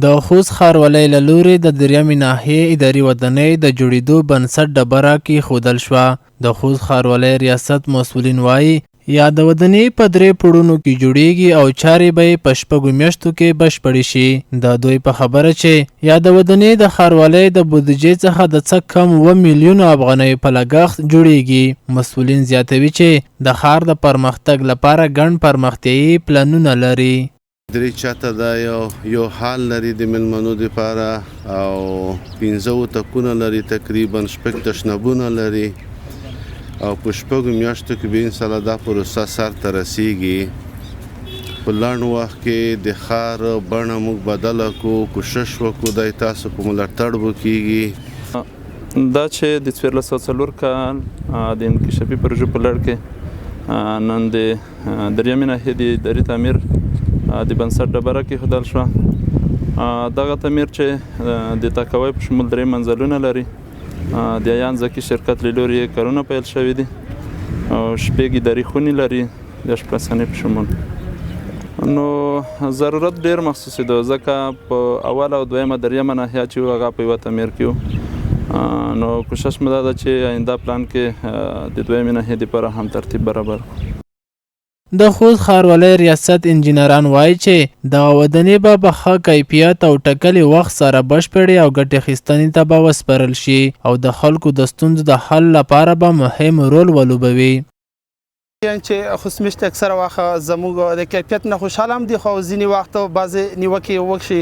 د خوست ښاروالۍ له لوري د درېیمې ناحیې اداري ودانۍ د جوړېدو بنسټ ډبره کېښودل شوه. د خوست ښاروالۍ ریاست مسؤلین وايي، یاده ودانۍ په درې پوړونو کې جوړېږي او چارې به یې په شپږو میاشتو کې بشپړې شي. د دوی په خبره چې یاده ودانۍ د ښاروالۍ د بودیجې څخه د څه کم 7 میلیونو افغانیو په لګښت جوړېږي. مسؤلین زیاتوي چې د ښار د پرمختګ لپاره ګڼ پرمختیايي پلانونه لري. درې چته ده یو یو هال لري د میلمنو دپاره او پنځه اتاقونه لري، تقریبا شپږ تشنابونه لري او په شپږو میاشتو کې به انشاءالله دا پروسه سر ته رسیږي. په لنډ وخت کې د ښار بڼه موږ بدله کړو، کوشش وکړو، دی تاسو په ملاتړ به کیږي. دا چې د 1404 کال د انکشافي پروژو په لړ کې نن د درېیمې ناحیې د اداري تعمیر د بنسټ ډبره کېښودل شوه، دغه تعمیر چې د تاکوی په شمول درې منزلونه لري، د عیان ذکي شرکت له لوري یې کارونه پیل شوي دي او شپږ اداري خونې لري د اشپزخانې په شمول. نو ضرورت ډیر محسوسېده، ځکه په اوله او دویمه دریمه ناحیه چې وو هغه په یوه تعمیر کې وو. نو کوشش مو دا ده چې آینده پلان کې د دویمې ناحیې دپاره هم ترتیب برابر کړو. د خوست ښاروالۍ ریاست انجینران وايي چې دغه ودانۍ به په ښه کیفیت او ټاکلي وخت سره بشپړې او ګټې اخیستنې ته به وسپارل شي او د خلکو د ستونزو د حل لپاره به مهم رول ولوبوي. چې خوست میشت اکثره وخت زموږ د کیفیت نه خوشحاله هم دي، خو ځینې وخت بعضې نیوکې وکړي،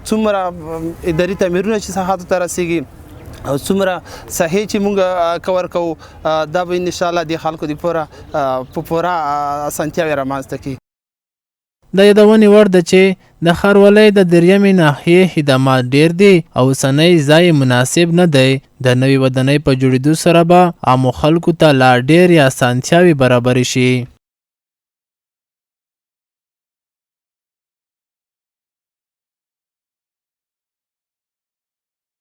څومره اداري تعمیرونه چې ساحاتو ته رسیږي او څومره صحیح چې موږ کور کوو، دا به انشاءالله د خلکو دپاره په پوره اسانتیاوې رامنځته کړي. د یادونې وړ ده چې د ښاروالۍ د درېیمې ناحیې خدمات ډېر دي او اوسنی ځای یې مناسب نه دی. د نوې ودانۍ په جوړېدو سره به عامو خلکو ته لا ډېرې اسانتیاوې برابرې شي.